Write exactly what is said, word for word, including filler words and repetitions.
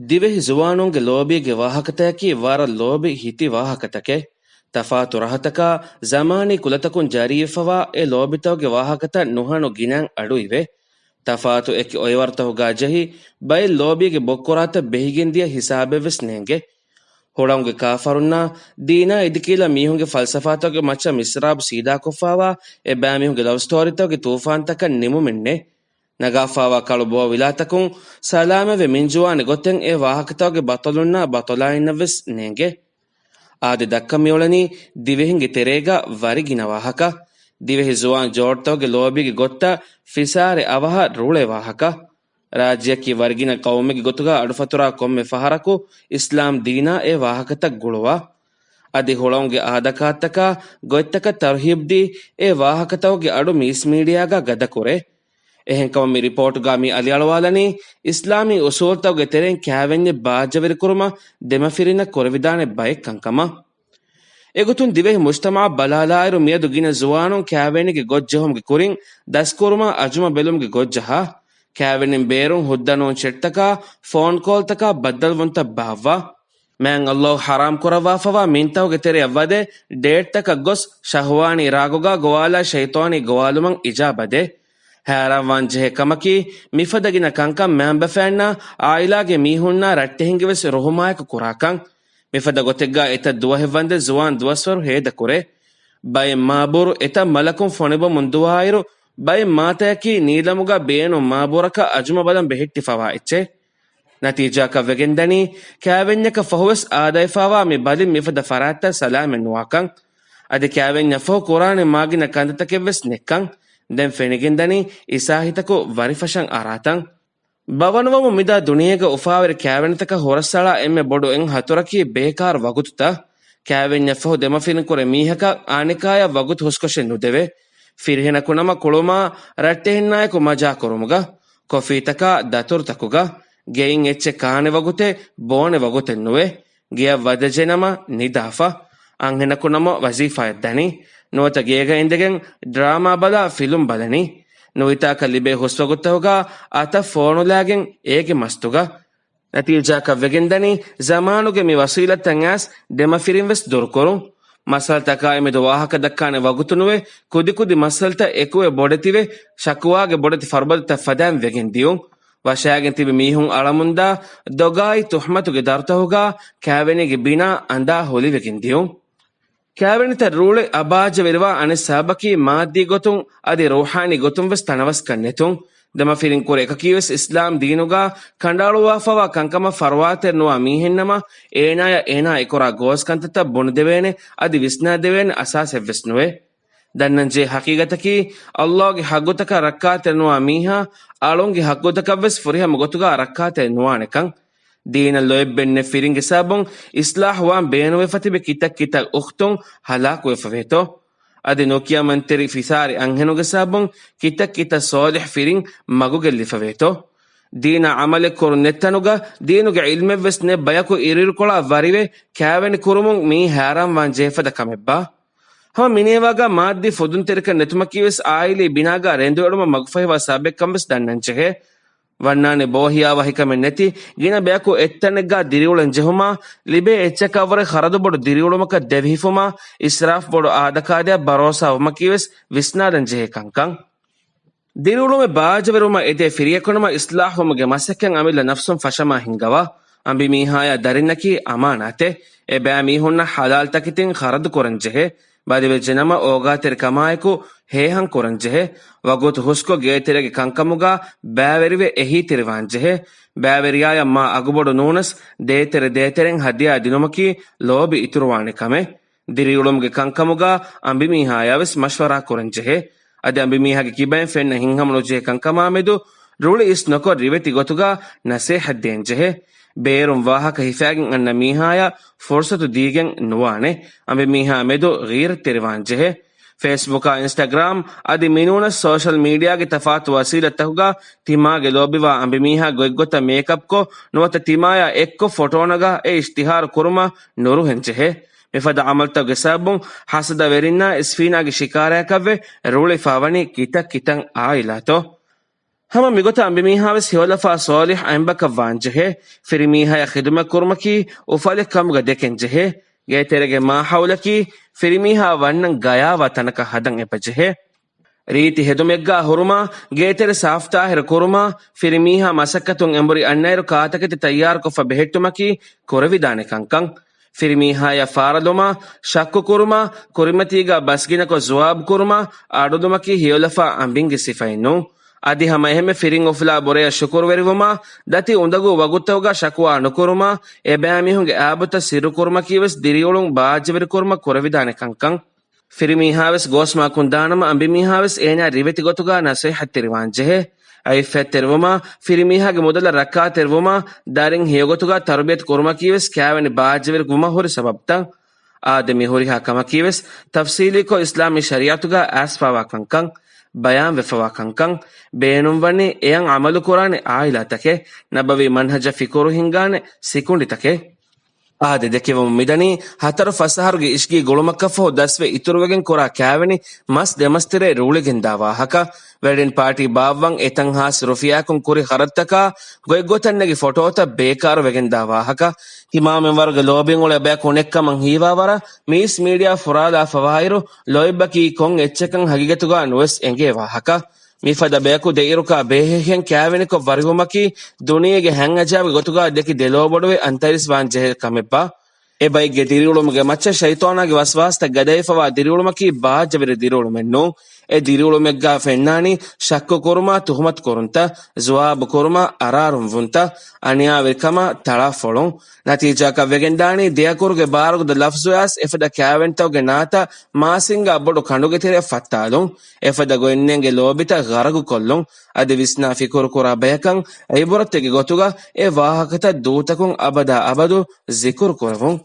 ދިވެހި ޒުވާނުންގެ ލޯބީގެ ވާހަކަތަކަކީ ވަރަށް ލޯބި ހިތި ވާހަކަތަކެއް. ތަފާތު ރަހަތަކާ، ޒަމާނީ ކުލަތަކުން ޖަރީވެފަވާ އެ ލޯބިތަކުގެ ވާހަކަތައް ނުހަނު ގިނައިން އަޑުއިވޭ. ތަފާތު އެކި އޮއިވަރުތަކުގާ ޖެހި، ބައެއް ލޯބީގެ ބޮއްކުރާތައް ބެހިގެންދިޔަ ހިސާބެއްވެސް ނޭނގެ. ހުޅަނގުގެ ކާފަރުންނާ ދީނާ އިދިކީލާ މީހުންގެ ފަލްސަފާތަކުގެ މައްޗަށް މިސްރާބު ސީދާކޮށްފާވާ އެ ބައިމީހުންގެ ލަވް ސްޓޯރީތަކުގެ ތޫފާންތަކަށް ނިމުމެއްނެތް. ނަގާފާވާ ކަޅު ބޯ ވިލާތަކުން ސަލާމަތްވެ މިންޖުވާނެ ގޮތެއް އެ ވާހަކަތަކުގެ ބަޠަލުންނާ ބަޠަލާއިންނަށްވެސް ނޭނގެ. އާދެ، ދައްކަން މިއުޅެނީ ދިވެހިންގެ ތެރޭގަ ވަރި ގިނަ ވާހަކަ. ދިވެހި ޒުވާން ޖޯޑުތަކުގެ ލޯބީގެ ގޮތްތައް ފިސާރި އަވަހަށް ރޫޅޭ ވާހަކަ. ރާއްޖެއަކީ ވަރިގިނަ ޤައުމެއްގެ ގޮތުގަ އަޑުފަތުރާ ކޮންމެ ފަހަރަކު އިސްލާމް ދީނާ އެ ވާހަކަތައް ގުޅުވާ. އަދި ހުޅަނގުގެ އާދަކާތަކާ ގޮތްތަކަށް ތަރުހީބްދީ އެ ވާހަކަތަކުގެ އަޑު މީސް މީޑިއާގަ ގަދަކުރޭ. އެހެންކަމުން މި ރިޕޯޓުގަ މި އަލިއަޅުވާލަނީ އިސްލާމީ އުސޫލުތަކުގެ ތެރެއިން ކާވެންޏެއް ބާއްޖަވެރިކުރުމަށް ދެމަފިރިންނަށް ކުރެވިދާނެ ބައެއް ކަންކަމަށް. އެގޮތުން ދިވެހި މުޖްތަމަޢަށް ބަލާލާއިރު މިއަދު ގިނަ ޒުވާނުން ކާވެނިގެ ގޮށްޖެހުމުގެ ކުރިން ދަސްކުރުމާ އަޒުމަ ބެލުމުގެ ގޮށްޖަހާ، ކާވެނިން ބޭރުން ހުއްދަނޫން ޗެޓްތަކާ ފޯން ކޯލްތަކާ ބައްދަލުވުންތައް ބާއްވާ. މާތް ﷲ ޙަރާމް ކުރައްވާފަވާ މިންތަކުގެ ތެރެއަށް ވަދެ، ޑޭޓްތަކަށް ގޮސް، ޝަހުވާނީ ރާގުގާ ގޮވާލާ ޝައިޠާނީ ގޮވާލުމަށް އިޖާބަދޭ. ހައިރާންވާން ޖެހޭ ކަމަކީ، މިފަދަ ގިނަ ކަންކަން މައިންބަފައިންނާ އާއިލާގެ މީހުންނާ ރައްޓެހިންގެ ވެސް ރުހުމާއެކު ކުރާކަން. މިފަދަ ގޮތެއްގާ އެތައް ދުވަހެއް ވަންދެން ޒުވާން ދުވަސްވަރު ހޭދަކުރޭ. ބައެއް މާބޫރު އެތައް މަލަކުން ފޮނިބޮމުން ދުވާއިރު، ބައެއް މާތަޔަކީ ނީލަމުގަ ބޭނުން މާބޫރަކަށް އަޒުމަ ބަލަން ބެހެއްޓިފަވާ އެއްޗެއް. ނަތީޖާކަށް ވެގެންދަނީ، ކާވެންޏަކަށް ފަހުވެސް އާދައިފާވާ މި ބަލިން މިފަދަ ފަރާތްތައް ސަލާމަތް ނުވާކަން. އަދި ކާވެންޏަށް ފަހު ކުރާނެ މާގިނަ ކަންތައްތަކެއްވެސް ނެއްކަން. ދެން ފެނިގެންދަނީ އިސާހިތަކު ވަރިފަށަން އަރާތަން. ބަވަނުވަމުން މިދާ ދުނިޔޭގަ އުފާވެރި ކާވެނިތަކަށް ހުރަސްއަޅާ އެންމެ ބޮޑު އެއް ހަތުރަކީ ބޭކާރު ވަގުތުތައް. ކާވެންޏަށް ފަހު ދެމަފިރިން ކުރެ މީހަކަށް އަނެކާޔަށް ވަގުތު ހުސްކޮށެއް ނުދެވޭ. ފިރިހެނަކު ނަމަ ކުޅުމާ، ރައްޓެހިންނާއެކު މަޖާ ކުރުމުގަ، ކޮފީތަކާ ދަތުރުތަކުގަ، ގެއިން އެއްޗެއް ކާނެ ވަގުތެއް، ބޯނެ ވަގުތެއް ނުވޭ. ގެޔަށް ވަދެޖެ ނަމަ ނިދާފަ. އަންހެނަކު ނަމަ ވަޒީފާއަށް ދަނީ. ނުވަތަ ގޭގަ އިނދެގެން ޑްރާމާ ބަލާ ފިލުމް ބަލަނީ. ނުވިތާކަށް ލިބޭ ހުސްވަގުތުތަކުގަ އަތަށް ފޯނުލާގެން އޭގެ މަސްތުގަ. ނަތީޖާކަށް ވެގެންދަނީ، ޒަމާނުގެ މި ވަސީލަތްތައް އައިސް ދެމަފިރިން ވެސް ދުރުކުރުން. މައްސަލަތަކާއި މެދު ވާހަކަ ދައްކާނެ ވަގުތު ނުވެ، ކުދިކުދި މައްސަލަތައް އެކުވެ ބޮޑެތިވެ، ޝަކުވާގެ ބޮޑެތި ފަރުބަދަތައް ފަދައިން ވެގެން ދިޔުން. ވަށާގެން ތިބި މީހުން އަޅަމުންދާ ދޮގާއި ތުހުމަތުގެ ދަރުތަކުގާ ކާވެނީގެ ބިނާ އަނދާ ހުލިވެގެން ދިޔުން. ކާވެނިތައް ރޫޅި އަބާޖެވެރިވާ އަނެއް ސަބަބަކީ މާއްދީ ގޮތުން އަދި ރޫޙާނީ ގޮތުން ވެސް ތަނަވަސްކަން ނެތުން. ދެމަފިރިން ކުރެ އެކަކީ ވެސް އިސްލާމް ދީނުގާ ކަނޑައަޅުވާފަވާ ކަންކަމަށް ފަރުވާތެރި ނުވާ މީހެއްނަމަ، އޭނާޔަށް އޭނާ އެކުރާ ގޯސް ކަންތައްތައް ބުނެދެވޭނެ އަދި ވިސްނާދެވޭނެ އަސާސެއްވެސް ނުވޭ. ދަންނަންޖެހޭ ހަޤީގަތަކީ، ﷲގެ ޙައްޤުތަކަށް ރައްކާތެރި ނުވާ މީހާ، އަޅުންގެ ޙައްޤުތަކަށްވެސް ފުރިހަމަ ގޮތުގާ ރައްކާތެރި ނުވާނެކަން. ދީނަށް ލޯތްބެއް ނެތް ފިރިންގެ ސަބަބުން އިޞްލާޙުވާން ބޭނުންވެފަ ތިބި ކިތައް ކިތައް އުޚްތުން ހަލާކުވެފަވޭތޯ. އަދި ނުކިޔަމަންތެރި ފިސާރި އަންހެނުންގެ ސަބަބުން ކިތައް ކިތައް ޞާލިޙް ފިރިން މަގުގެއްލިފަވޭތޯ. ދީނާ ޢަމަލެއް ކުރުން ނެތް ތަނުގަ ދީނުގެ ޢިލްމެއްވެސް ނެތް ބަޔަކު އިރުއިރުކޮޅާ ވަރިވެ ކާވެނި ކުރުމުން މީ ހައިރާންވާން ޖެހޭ ފަދަ ކަމެއްބާ؟ ހަމަ މިނޭވާގާ މާއްދީ ފުދުންތެރިކަން ނެތުމަކީވެސް އާއިލީ ބިނާގާ ރެނދުއެޅުމަށް މަގުފަހިވާ ސަބަބެއްކަންވެސް ދަންނަންޖެހޭ. ވަންނާނެ ބޯހިޔާވާ ހިކަމެއް ނެތި ގިނަ ބަޔަކު އެއްތަނެއްގާ ދިރިއުޅެން ޖެހުމާ، ލިބޭ އެއްޗަކަށްވުރެ ޚަރަދުބޮޑު ދިރިއުޅުމަކަށް ދެވިހިފުމާ، އިސްރާފް ބޮޑު އާދަކާދަޔަށް ބަރޯސާވުމަކީވެސް ވިސްނާލަންޖެހޭ ކަންކަން. ދިރިއުޅުމެއް ބާއްޖަވެރިވުމަށް އެދޭ ފިރިއެކުނަމަ އިޞްލާޙުވުމުގެ މަސައްކަތް އަމިއްލަ ނަފްސުން ފަށަމާ ހިންގަވާ. އަނބިމީހާޔާ ދަރިންނަކީ އަމާނާތެއް. އެބައިމީހުންނަށް ޙަލާލް ތަކެތިން ޚަރަދު ކުރަންޖެހޭ. ބަލިވެއްޖެނަމަ އޯގާތެރިކަމާއެކު ހޭހަން ކުރަންޖެހޭ. ވަގުތު ހުސްކޮށް ގޭތެރޭގެ ކަންކަމުގާ ބައިވެރިވެ އެހީތެރިވާންޖެހޭ. ބައިވެރިޔާޔަށް މާ އަގުބޮޑު ނޫނަސް ދޭތެރެ ދޭތެރެން ހަދިޔާ ދިނުމަކީ ލޯބި އިތުރުވާނެ ކަމެއް. ދިރިއުޅުމުގެ ކަންކަމުގާ އަނބިމީހާޔާވެސް މަޝްވަރާ ކުރަންޖެހޭ. އަދި އަނބިމީހާގެ ކިބައިން ފެންނަ ހިތްހަމަނުޖެހޭ ކަންކަމާމެދު ރުޅި އިސް ނޮކޮށް ރިވެތި ގޮތުގާ ނަސޭހަތް ދޭންޖެހޭ. ބޭރުން ވާހަކަ ހިފާގެން އަންނަ މީހާޔަށް ފުރުސަތު ދީގެން ނުވާނެ. އަނބިމީހާ މެދު ޣީރަތްތެރިވާންޖެހޭ. ފޭސްބުކާ އިންސްޓަގްރާމް އަދި މިނޫނަސް ސޯޝަލް މީޑިއާގެ ތަފާތު ވަސީލަތްތަކުގާ ތިމާގެ ލޯބިވާ އަނބިމީހާ ގޮތްގޮތަށް މޭކަޕްކޮށް، ނުވަތަ ތިމާޔާ އެއްކޮށް ފޮޓޯ ނަގާ އެ އިޝްތިހާރު ކުރުމަށް ނުރުހެންޖެހޭ. މިފަދަ ޢަމަލުތަކުގެ ސަބަބުން ހަސަދަވެރިންނާ އިސްފީނާގެ ޝިކާރަޔަކަށްވެ ރޫޅިފާވަނީ ކިތައް ކިތައް އާއިލާތޯ. ހަމަ މިގޮތަށް އަނބިމީހާވެސް ހެޔޮލަފާ ޞާލިޙް އަނބަކަށް ވާންޖެހޭ. ފިރިމީހާޔަށް ޚިދުމަތް ކުރުމަކީ އުފަލެއް ކަމުގަ ދެކެންޖެހޭ. ގޭތެރޭގެ މާހައުލަކީ ފިރިމީހާ ވަންނަން ގަޔާވާ ތަނަކަށް ހަދަން އެބަޖެހޭ. ރީތި ހެދުމެއްގާ ހުރުމާ، ގޭތެރެ ސާފުތާހިރު ކުރުމާ، ފިރިމީހާ މަސައްކަތުން އެނބުރި އަންނައިރު ކާތަކެތި ތައްޔާރުކޮށްފަ ބެހެއްޓުމަކީ ކުރެވިދާނެ ކަންކަން. ފިރިމީހާޔަށް ފާރަލުމާ، ޝައްކު ކުރުމާ، ކުރިމަތީގާ ބަސްގިނަކޮށް ޒުވާބު ކުރުމާ، އަޑުލުމަކީ ހެޔޮލަފާ އަނބިންގެ ސިފައެއް ނޫން. އަދި ހަމަ އެހެންމެ ފިރިން އުފުލާ ބުރަޔަށް ޝުކުރުވެރިވުމާ، ދަތި އުނދަގޫ ވަގުތުތަކުގާ ޝަކުވާ ނުކުރުމާ، އެބައިމީހުންގެ އާބުތައް ސިއްރުކުރުމަކީވެސް ދިރިއުޅުން ބާއްޖަވެރިކުރުމަށް ކުރެވިދާނެ ކަންކަން. ފިރިމީހާވެސް ގޯސްމާކުން ދާނަމަ، އަނބިމީހާވެސް އޭނާ ރިވެތި ގޮތުގާ ނަސޭހަތްތެރިވާން ޖެހޭ. އައިއްފަތްތެރިވުމާ، ފިރިމީހާގެ މުދަލަށް ރައްކާތެރިވުމާ، ދަރިން ހެޔޮގޮތުގާ ތަރުބިޔަތު ކުރުމަކީވެސް ކާވެނި ބާއްޖަވެރި ވުމަށް ހުރި ސަބަބުތައް. އާދެ، މި ހުރިހާ ކަމަކީވެސް ތަފްސީލީކޮށް އިސްލާމީ ޝަރީޢަތުގާ އައިސްފާވާ ކަންކަން، ބަޔާންވެފަވާ ކަންކަން، ބޭނުންވަނީ އެޔަށް ޢަމަލުކުރާނެ ޢާއިލާތަކެއް، ނަބަވީ މަންހަޖަށް ފިކުރު ހިންގާނެ ސިކުނޑިތަކެއް. އާދެ، ދެކެވަމުން މިދަނީ ހަތަރު ފަސް އަހަރުގެ އިށްގީ ގުޅުމަކަށްފަހު ދަސްވެ އިތުރުވެގެން ކުރާ ކާވެނި މަސް ދެމަސްތެރޭ ރޫޅިގެންދާ ވާހަކަ. ވެޑިން ޕާޓީ ބާއްވަން އެތަން ހާސް ރުފިޔާއަކުން ކުރި ޚަރަދުތަކާ ގޮތްގޮތަށް ނެގި ފޮޓޯތައް ބޭކާރު ވެގެންދާ ވާހަކަ. ހިމާމެންވަރުގެ ލޯބިން އުޅޭ ބަޔަކު ނެއްކަމަށް ހީވާވަރަށް މީސް މީޑިއާ ފުރާލާފަވާއިރު، ލޯތްބަކީ ކޮން އެއްޗަކަން ހަގީގަތުގާ ނުވެސް އެނގޭ ވާހަކަ. މިފަދަ ބަޔަކު ދެއިރުކާ ބޭހޭހެން ކާވެނިކޮށް ވަރިވުމަކީ ދުނިޔޭގެ ހަތް އަޖާބުގެ ގޮތުގާ ދެކި ދެލޯބޮޑުވެ އަންތަރީސް ވާން ޖެހޭ ކަމެއްބާ؟ އެބައެއްގެ ދިރިއުޅުމުގެ މައްޗަށް ޝައިޠާނާގެ ވަސްވާސްތައް ގަދަވެފަވާ ދިރިއުޅުމަކީ ބާއްޖަވެރި ދިރިއުޅުމެއް ނޫން. އެ ދިރިއުޅުމެއްގާ ފެންނާނީ ޝައްކު ކުރުމާ، ތުހުމަތު ކުރުންތައް، ޒުވާބު ކުރުމާ، އަރާރުން ވުންތައް، އަނިޔާވެރިކަމާ، ތަޅާފޮޅުން. ނަތީޖާއަކަށް ވެގެންދާނީ ދެއަކުރުގެ ބާރުގަދަ ލަފްޒުވެސް އެފަދަ ކާވެނިތަކުގެ ނާތައް މާސިންގާ ބޮޑު ކަނޑުގެ ތެރެއަށް ފައްތާލުން. އެފަދަ ގޮތްނޭނގެ ލޯބިތައް ޣަރަގުކޮށްލުން. އަދި ވިސްނާ ފިކުރުކުރާ ބަޔަކަށް އިބުރަތެއްގެ ގޮތުގަ އެ ވާހަކަތައް ދޫތަކުން އަބަދާ އަބަދު ޒިކުރު ކުރެވުން.